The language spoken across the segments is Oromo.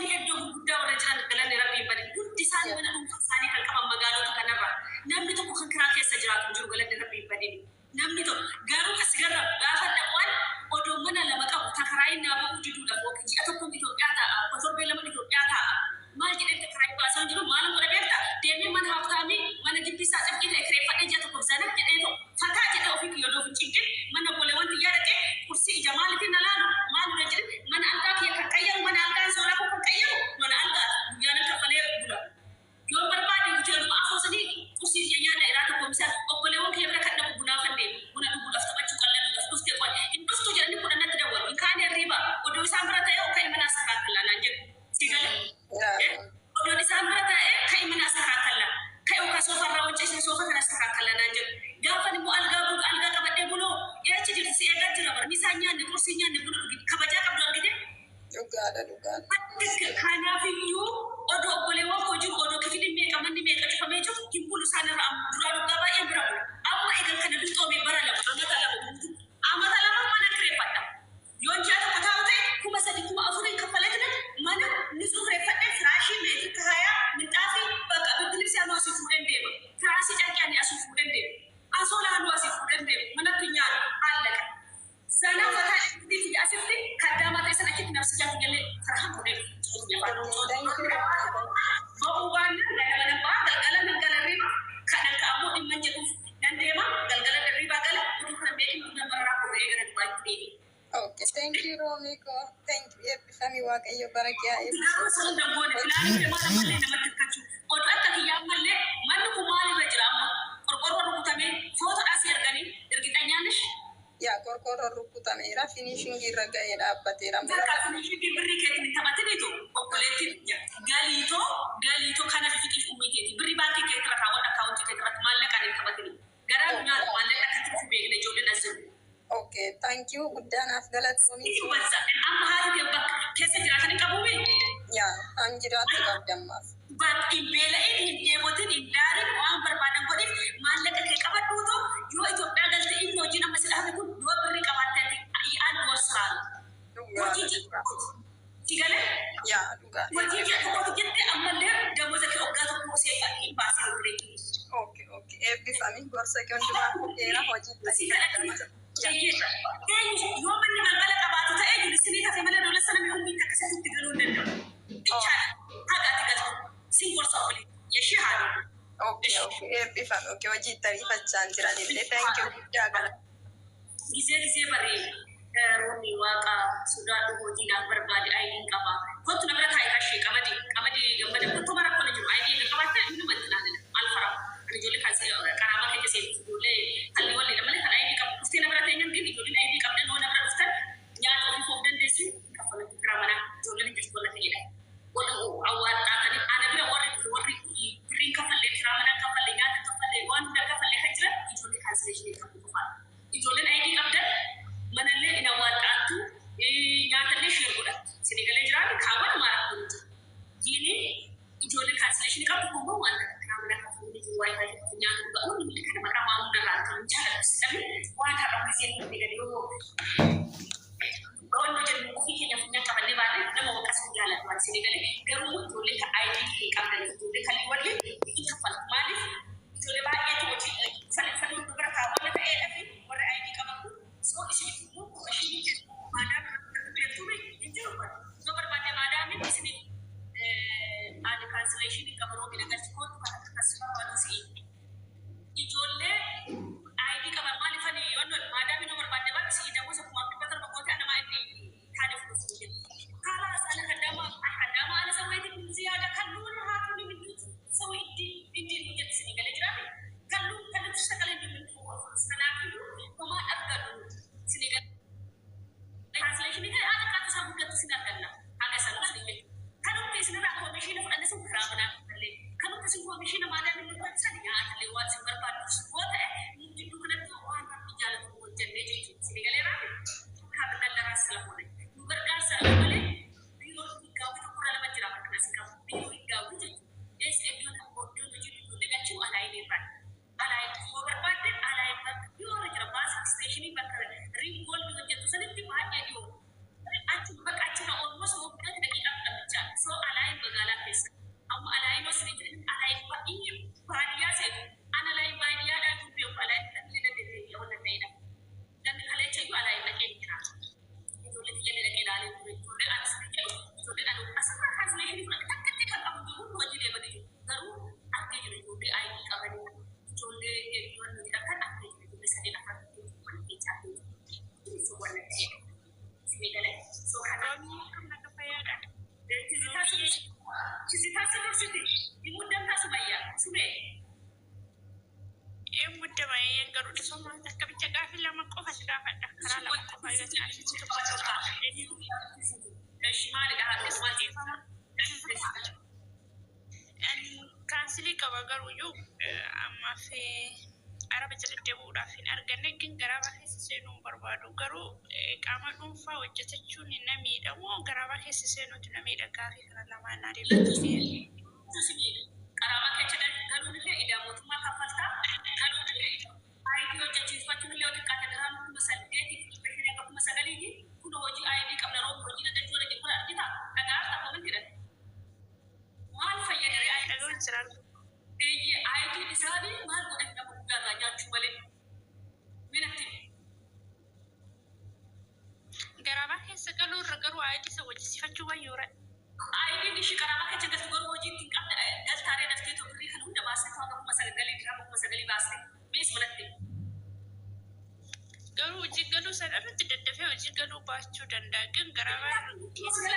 Isaanii iddoo gurguddaa warra jiran, galanni Rabbiin bade, hundi isaanii mana dhuunfaa isaanii kan qaban magaalota kanarra. Namni tokko kan kiraa keessa jiraatu hin jiru, galanni Rabbiin badini. Namni tokko garuu kasi garra gaafa dhaqwan odoo mana lama qabu takaraayin naa ba'uu diduudhaaf yookiin ji'a tokkoon Itoophiyaa taa'a, 2 torbee Itoophiyaa taa'a. Maal jedhee takaraayin baasaa hin jiru. Maalan godha beektaa? Deemee mana haftaamii, mana gibbii isaa cabqii ta'e kireeffadhee ji'a tokkoof zana jedhee ta'u fataa jedhee ofii kiyya odoo hin cinqin mana obboleewwan xiyyaa dhaqee kursii ija maalitiin na laalu maal jedhe, mana algaa kiyya kan qayyaru, mana algaan soolaa koo kan qayyaru, mana algaati guyyaa nan kaffalee bula. Yoo barbaade hoteeluma afoosanii qursii kiyya nyaata irraa tokko misaan obboleewwan kiyya bira kan dhaqu bunaa kan deemu, buna dhuguudhaaf, taphachuu, qallaluudhaaf, dhuftee qoy hin dhuftu jedhanii 10 natti dawwalu. Hin kaane hirriba odoo isaan bira ta'ee ka'i mana astakaakallaa naan jedhu, si galee? Odoon isaan bira taa'ee ka'i mana astakaakallaa, ka'i yookaan soofa irraa wanceesee soofa kana astakaakallaa naan jedhu. Gaafan immoo algaa bulu, algaa qabadhee buloo eechi jirti, si eegaa jira bara misaan nyaanne, qursii nyaanne, buna dhugi, kabajaa qabdu argite. Dhugaadha, dhugaadha. Kanaafiyyuu odoo obboleewwan koo jiru, odoo kifiliin meeqa, manni meeqa cufamee jiru, hin bulu isaan irra. Duraan waggaa baay'ee bira bula. Amma egaa kana duxoome bara 2, amata 2 guutuu. Amata 2 mana kireeffadha. Yoon ji'a tokko taa'u ta'e 3000, 4000 kaffaleetina mana nisuu kireeffadhee, firaashii meetira 20, minxaafii, bakka bilbilibsi anuu asii fuudheen deema. Firaashii carqii ani asii fuudheen deema. Asoolaa anuu asii fuudheen deema. Manatti nyaatu maallaqa. Zanaa fataa itti asitti kaddaamaa ta'e sana achitti nafsi galee farhaan godhee. Ba'uu waan galgala nan ba'a, galgala nan gala riba kanan ka'ammoo dhimma jedhuuf nan deema, galgala hirribaa gala, oduu kana beekin guddaa bararaa koo gara Dubaayitti deebi'e. Okay, thank you, Roomiko. Thank you. Eebbifami, Waaqayyo bara kee haa eebbisu. Garuu sun dangoone filaanii deemaa ammallee namatti hirkachuu. Oduu akka kiyyaa ammallee manni kun maalirra jira amma? Qorqorroo rukutamee footoodhaas erganii ergixanyaanish. Yaa, qorqorroon rukutameera. Finishingii irra ga'ee dhaabbateera. Bakka finishingii birrii keetiin hin taphatiniitu, obboleettiin galiitoo galiitoo kana fixiif ummii keeti birrii baankii keetirra kaawwadha, akkaawuntii keetirratti maallaqaan hin taphatini. Garaa nu nyaatu, maallaqa akkatti dhufu beekna ijoolleen as jiru. Okay, thank you. Guddaa naaf galatoomi. Iyyuu bansa amma haati kee bakka keessa jiraatanii qabuumi. Yaa, an jiraattu qabdi ammaaf. Bakka hin beela'in, hin dheebotin, hin daarin, waan barbaadan godhiif, maallaqa kee qabadhuutu yoo Itoophiyaa galte inni hojiin amma si dhaabe kun yoo birrii qabaatte ati aan gorsaan. Hojii jedhu si galee? Yaa, dhugaa. Hojii ji'a tokkotu jette ammallee damoza kee waggaa tokko see hin baasee birrii. Okay. Eebbifami, gorsa kee hundumaa fuudheera, hojii Si kadhatu. Yoo manni balbala qabaatu ta'ee jiru hafe malee duulessa namni ummiin akkasitti itti galuu hin danda'u. Bichaadha. Haga ati galtu. Sin gorsa oole. Yeshii haadha. Okay. Eebbifami. Okay, hojii itti ariifachaa hin jiran illee. Thank you, guddaa galata. Gizee gizee barree roobni waaqa sodaadhu, hojiidhaaf barbaade ayidiin qaba. Kottu na bira taa'e kashee qamadii qamadii gammada kottu mara kola jiru ayidii eega qabaatte inuma itti naanina alfara. Ani ijoollee kan qaraamaa keessa seentu ijoollee hallii walleedha malee kan ayidii qabu dhuftee na bira teenyan gin ijoolleen ayidii qabdan yoo na bira dhuftan nyaata ofii foof dandeessu, kaffalatti firaa manaa ijoolleen hin jirtu walla ta'edha. Awwaadhaatanii ana bira warri dhufe, warri birriin kaffallee, kiraa manaa kaffallee, nyaata kaffallee, waan hunda kaffallee kan jiran ijoollee cancellation qabu qofaadha. Ijoolleen ayidii qabdan manallee hin awwaadhaattu, nyaatallee share godhattu. Isinii galee jiraan kaawwan maal akkuma jiru. Diini ijoolleen cancellation qabdu kun immoo wanta kiraa manaa kaffaluu ni jiru, waayifaa jedhamu, nyaata dhugaa hundi kana maqaa waan hundarraa kan jaalladhu namni waan har'a gisee hundi gadi yoo waan jennu ofii keenya funyaan qabannee baanne nama waqasuu jaalladhu waan isinii galee. Garuu ijoollee kan ID hin qabdan, ijoollee kan wallee hin kaffaltu. Maaliif? Ijoollee baay'eetu hojii uffanni hundi bira kaawwanna ta'eedha fi warri ID qaban kun soo isiniif immoo komishinii kennu. Maadaama beektume hin jiru bara yoo barbaadde maadaamiin isiniif ani cancellation qaba, roobi nagalchi kootu kan akkas barbaadu si'i. Ijoollee ID qaban maaliif ani yoon maadaamiin yoo barbaadde baate si'i damoza 1700 goote anama inni taane fudhatu jedhu. خلاص انا خدامه خدامه انا سويت زياده خلونا هاتوني من سوي انتي انتي وجدت سني قال جرامي خلو خلو تشتغل انت من kanaafuu homaa argatu sini cancellation ta'e haala qaata isaa guddatu sin arganna haga sana sin jechuudha. Kanumti isinirraa koomishiina fudhanne sun karaa manaa illee kanumti isin koomishiina maadaamiin nu fudhatan nyaatallee waan isin barbaaddu yoo ta'e. Tisitaa si dursiti. Himuddamtaa Sumayyaa. Sumee. Een muddama eeyyan garuu dhiifama takka bicha gaafii lama qofa si gaafadha. Karaa lama qofa yoo taasisu Eshi maalidha haadha maal dhiifama. Ani kaansilii qaba garuu iyyuu ammaaf araba jala deebi'uudhaaf hin arganne gin garaabaa keessa seenuu hin barbaadu. Garuu qaama dhuunfaa hojjetachuun na miidha moo garaabaa keessa seenuutu na miidha gaafii kana lamaan naa deebisuu. Qaraabaa keessa galuun illee idaa mootummaa kaffaltaa galuun illee ID hojjechiifachuun illee xiqqaate dirhama 8,500 akka 9,000ti kun hojii ID qabna roobu hojii nagachuu irra jiru kun argita dhagaaf takka jedhan maal fayyadare ID Dhaga'uun jira. Eeyyee ID isaanii maal godhan nama guddaa irraa nyaachuu malee minatti Garaabaa keessa galuu irra garuu ID isa hojjechiifachuu wayyoora. ID ishii qaraabaa keessa galtu garuu hojii ittiin qabda galtaaree daftee too birrii kan hunda baastee too hanga 9,000 dirhama 9,000 baaste mees manatti. Garuu hojii galuu sana irratti daddafee hojii galuu baachuu danda'a. Gin garaabaa keessa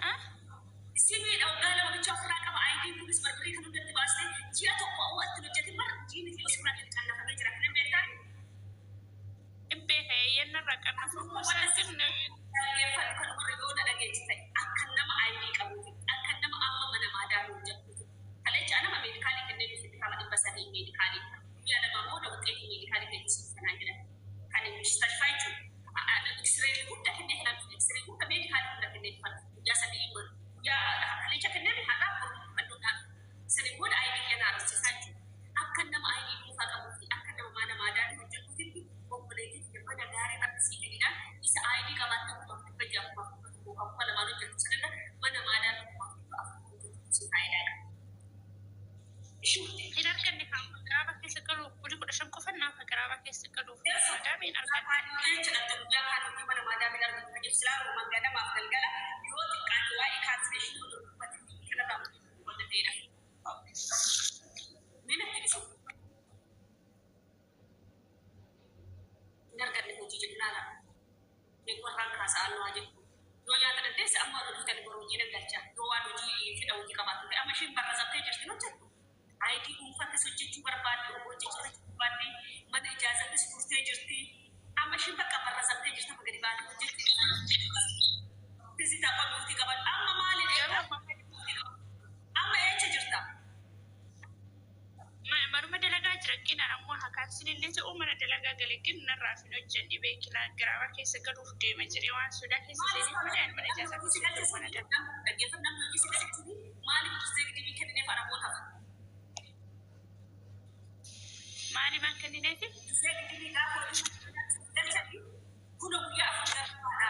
ah? Hin beeka eeyyan irraa qannafamuu isaa gin Akka nama ID dhuunfaa qabuu fi akka nama mana maadaanii hojjetuufitti obboleettii mana gaarii rakkisii kenninaan isa ID qabaatte 6,600 1,100 2,000 hojjetu sanirra mana maadaa 4,400 hojjetu si faayidaa qaba. Ishuutti. Hin arganne kan garaabaa keessa galuuf bulii 15 qofa naaf garaabaa keessa galuuf madaamiin hin arganne. Jecha dhabde guyyaa kaan hojii mana maadaamiin argatu kan jedhu silaa roomaan ganamaaf galgala yoo xiqqaate waa'ee kaanseleeshinii odoo dubbate kanarraa wanta ta'edha. Minatti dhisu. Hin arganne hojii jedhu laala. Warraan kaasa'an waa jedhu. Yoo nyaata dandeesse amma warra dhuftani boru hojii nan galcha. Yoo waan hojii fedha hojii qabaattu ta'e amma isheen barra zabtee jirti hojjettu. ID dhuunfaattis hojjechuu barbaadde hojjechuu barbaadde mana ijaazattis turtee jirti. Amma isheen bakka barra zabtee jirti amma gadi baatee hojjechuu. Tisitaa qophii qaban amma maalidha? Garuu amma Amma eessa jirta? Manuma dalagaa jira gin ammoo hakaansin illee ta'uu mana dalagaa gale gin narraa hin hojjenne beekila garaabaa keessa galuuf deema jedhee waan sodaa keessa seenee mana mana ijaazaa keessa galuuf mana dalagaa. Dhaggeeffannaan hojii si galchuun maaliif dursee gidibii kennineef arabootaaf? Maali maan kennineefi? Dursee gidibii gaafa hojii galchanii kun guyyaa afur garbaadha.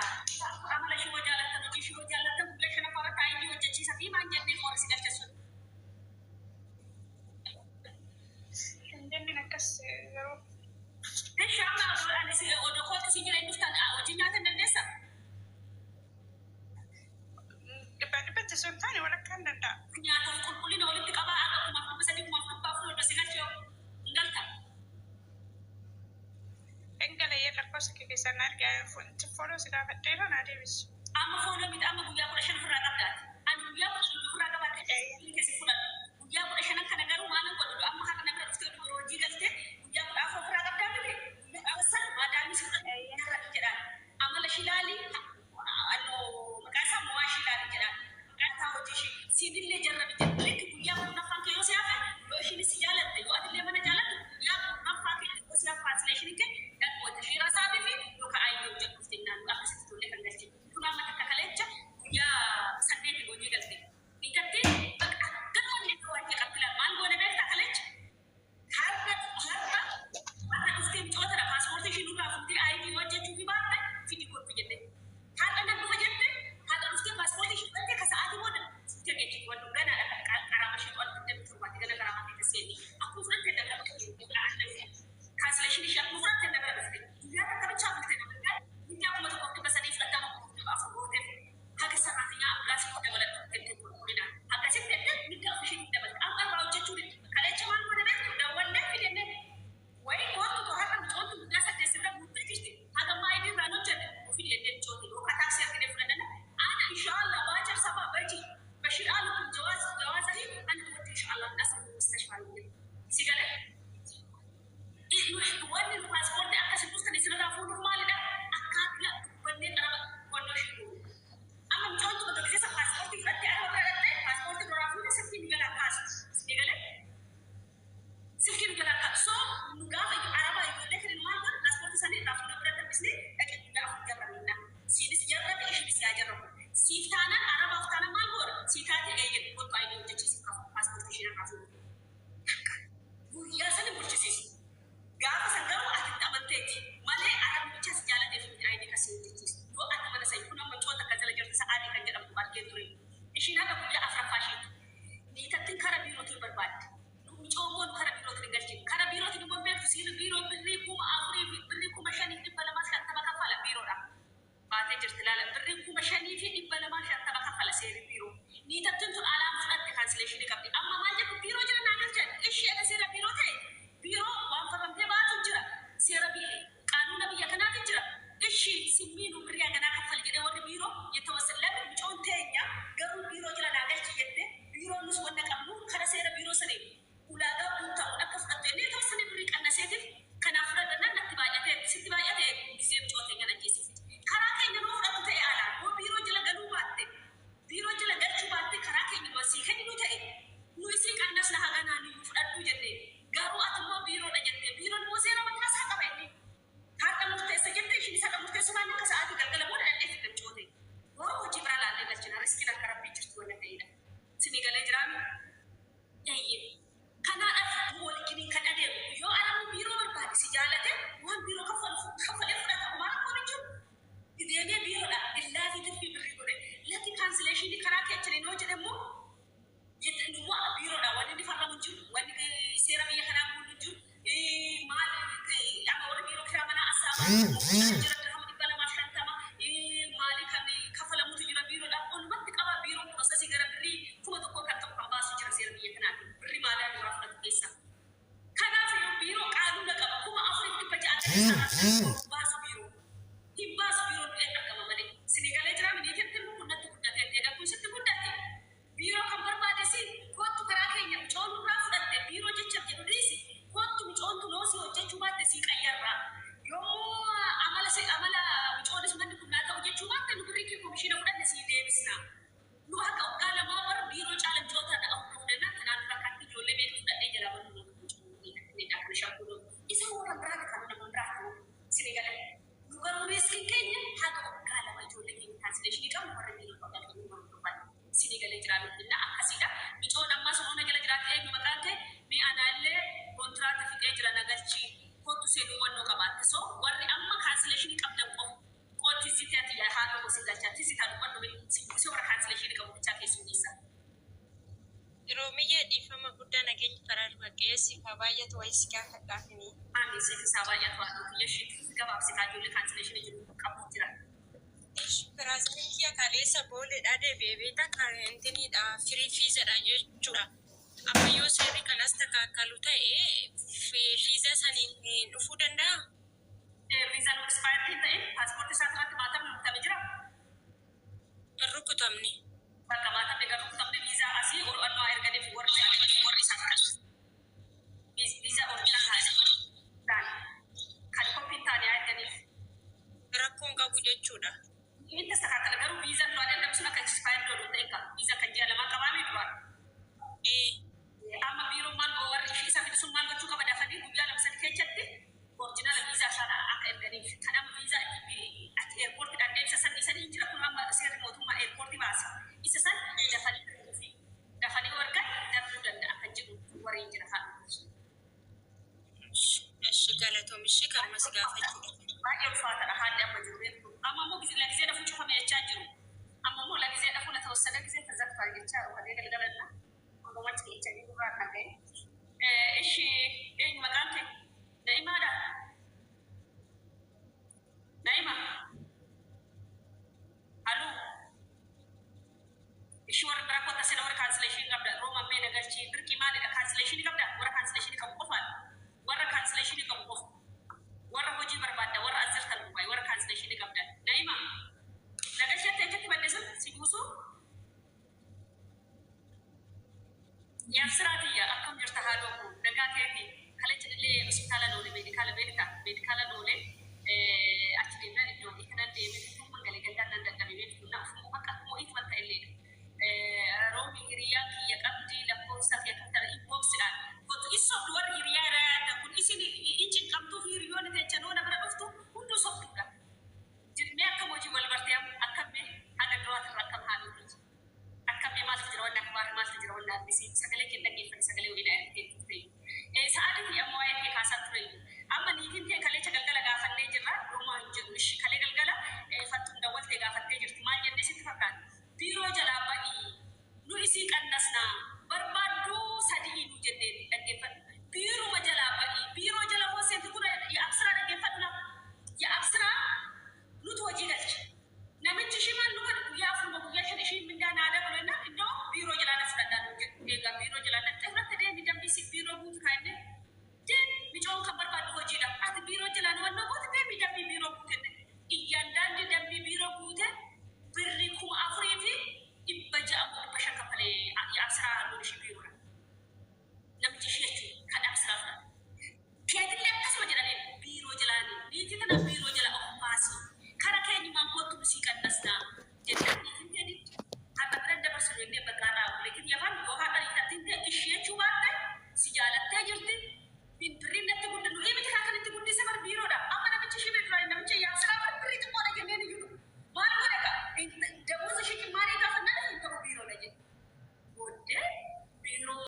Amala shiroo jaallattan hojii shiroo jaallattan guyyaa shanaffaa irratti ID hojjechiisa fi maan jennee foora si galcheessu. Hin jenneen akkas garuu. Ishi amma ani si odoo kootti si jira inni dhuftan hojii nyaata hin dandeessaa? Dhibbaan dhibbatti osoo hin taane walakkaa hin danda'a. Nyaataaf qulqullina walitti qabaa akka 3,400 4,400 odoo si galchee hin galta. Dhangalayyee lakkoofsa kee keessaa na argaa foloo si gaafadheera naa deebisu. Amma fooloo miti amma guyyaa 15 ofirraa qabdaati. Ani guyyaa 15 ofirraa qabaatte keessa fudhadhu. Guyyaa 15 kana garuu maalan godhu amma har'a namni dhuftee oduu hojii galtee guyyaa 14 ofirraa qabdaa miti. Guyyaa san maadaamii si fudhadhu jedhaan. Amala shilaalii maqaa isaa mo'aa shilaalii jedhaan. Maqaa isaa hojii ishii siinillee jarra miti. Likki guyyaa 10ffaan kee yoo si hafe yoo ishiin si jaalatte yoo atillee mana jaalattu guyyaa 10ffaa kee yoo si hafe kaansileeshiniin kee dhaqoota shiiraa isaatii fi yookaan ayyoo hojjetuuf jennaan akkasitti tollee kan galche. Kun amma takka kaleecha guyyaa 8 hojii galte. Dhiqattee bakka gamoonni waan qabdi maal goone beektaa kaleecha. Har'a Dubbisnee dhaqee guyyaa 4 jarraminna. Siinis jarrabe, ishiinis yaa jarramu. Siif taanaan, arabaaf taanaan maal goona? Sii taate, eeyyan, kottu ID hojjechiisi, paaspoortii ishee irraa fuudhu. Guyyaa sana bulchisiisu. Gaafa san garuu ati itti amanteeti. Malee arabni bicha si jaalateef miti ID kan si hojjechiisu. Yoo ati mana san kun amma coota kan jala jirti sa'aatii kan jedhamtu argee ture. Ishiin haga guyyaa afuraffaa isheeti. Niitattiin kara biirootiin barbaadde. Mucoommoon kara biirootiin hin galchine. Kara biirootiin immoo beektu siirri biiroo birrii 4,000 fi birrii 5,250 kaffala biiroodha. Baatee jirti laala, birrii 5,250 kaffala seerri biiroo. Niitattiin tun alaan fudhatte, cancellation qabdi. Amma maal jedhu, biiroo jira naa galchan. Ishii aga seera biiroo ta'e, biiroo waan farramtee baatu jira. Seera biyya qaanuuna biyya kanaatu jira. Ishii simmiinuu birrii haganaa kaffali jedhee warri biiroo yettawassan mucoon teenya garuu biiroo jira naa galchi jette, biiroon nus wanna qabnu kara seera biiroo saniin ulaagaa guutamuun akka fudhattu jennee yettawassanee birrii qannaseetiif kanaaf fudhadhannaan natti baay'atee, sitti baay'ate gisee mucoo teenya ajjeesifti. Karaa keenya nuu fudhattu ta'e alaa yoo biiroo jala galuu baatte, biiroo jala galchuu baatte, karaa keenya masii kenninu ta'e nu isii qannasna haganaa ni fudhadhuu jenne. Garuu ati immoo biiroodha jette, biiroon immoo seera mataa isaa qaba. Inni har'a murteessa jette, ishiin isa murteessu waan akka sa'aatii galgala booda dhandhee fidda mucoote. Warra hojii biraa laallee galchina, riskiin akka rabbii jirtu wanna ta'edha. Sinii galee jiraami? Eeyyee. Kanaadhaaf waliin kan adeemu yoo alamu biiroo barbaade si jaalate waan biiroo kaffalu kaffalee fudhata, homaa rakkoon hin jiru. Deemee biiroodha illaa fi tirfii birrii godhe lakki cancellation karaa keechaniin yoo jedhe immoo immoo biiroodha wanni inni farramu hin jiru, wanni seera biyya kanaa guutu hin jiru. Maal amma warri biiroo kiraa manaa asaabaa jira, dirhama 250 maali kan kaffalamutu jira biiroodha. Olumatti qaba biiroon process gara birrii 1,000 kan ta'u kan baasu jira seera biyya kanaatiin birrii maadaa duraa fudhatu keessa. Kanaaf yoo biiroo qaanuuna qaba, 4,600 baasu biiroo. Hin baasu biiroo, du'ee argama malee. Sinii galee jira miniitiin kun natti guddatee, egaa kun sitti guddate. Biiroo kan barbaade si kottu karaa keenya mucoon nurraa fudhatte, biiroo jecha jedhu dhiisi, kottu mucoon tunoosii hojjechuu baatte sii qayyarraa. Yommuu amala si amala mucoonis manni kun naa ta'u jechuu baatte, nu birrii kee komishiina fudhanne sii deebisna. Nu akka waggaa 2 bara biiroo caala mucoota hordofnannaa kanaan dura kan ijoollee meeqa fudhadhee jalaa banuu kan shakkuu isa warra biraati kan nama biraati sinii galee. Nu garuu riskiin keenya haga waggaa 2 ijoollee keenya cancellation qabnu warra biiroo qaban hordofan sinii galee jiraatu inna akkasiidha. Micoon ammas humna jala jiraatti, eenyu maqaan kee? Mi anaallee kontiraata fixee jira, nagalchii kottu seenuu wannoo qabaatte. So warri amma cancellation qabdan qofa qooti sitaati haadha gosi galchaa tisitaa dubbadhu si warra cancellation qabu bichaa keessummeessa. Yeroo dhiifama guddaa, nageenya karaa waaqayyeessiif haa baay'atu, wayii si gaafadhaafini. Ani siif isaa baay'atu haadha kiyya ishee gabaabsitaa, ijoollee cancellation jiru qabu jira. Pireezidantii kaleessa booleedhaa deebi'ee beektaa kaarentiniidha firii fiizadha jechuudha. Amma yoo seerri kanas takaakkalu ta'e fiiza saniin dhufuu danda'a? Viizaan expired ta'e paaspoortii isaa irratti maatamni rukutame jira. Hin rukutamne. Bakka maatamni garuu rukutamne, viizaa asii ol'annoo erganiif warri isaa fudhatu. Viizaa original taane kan koppiin taane erganiif. Rakkoon qabu jechuudha. Inni tastakaakala, garuu viizaan duraan ergame sun akka expired godhu ta'e qaba. Viizaa kan ji'a 2 qabaame duraan. Amma biiroon maal warri ishee isa fidu sun maal gochuu qaba, dafanii guyyaa 2 3 keessatti original viizaa sana akka erganiif.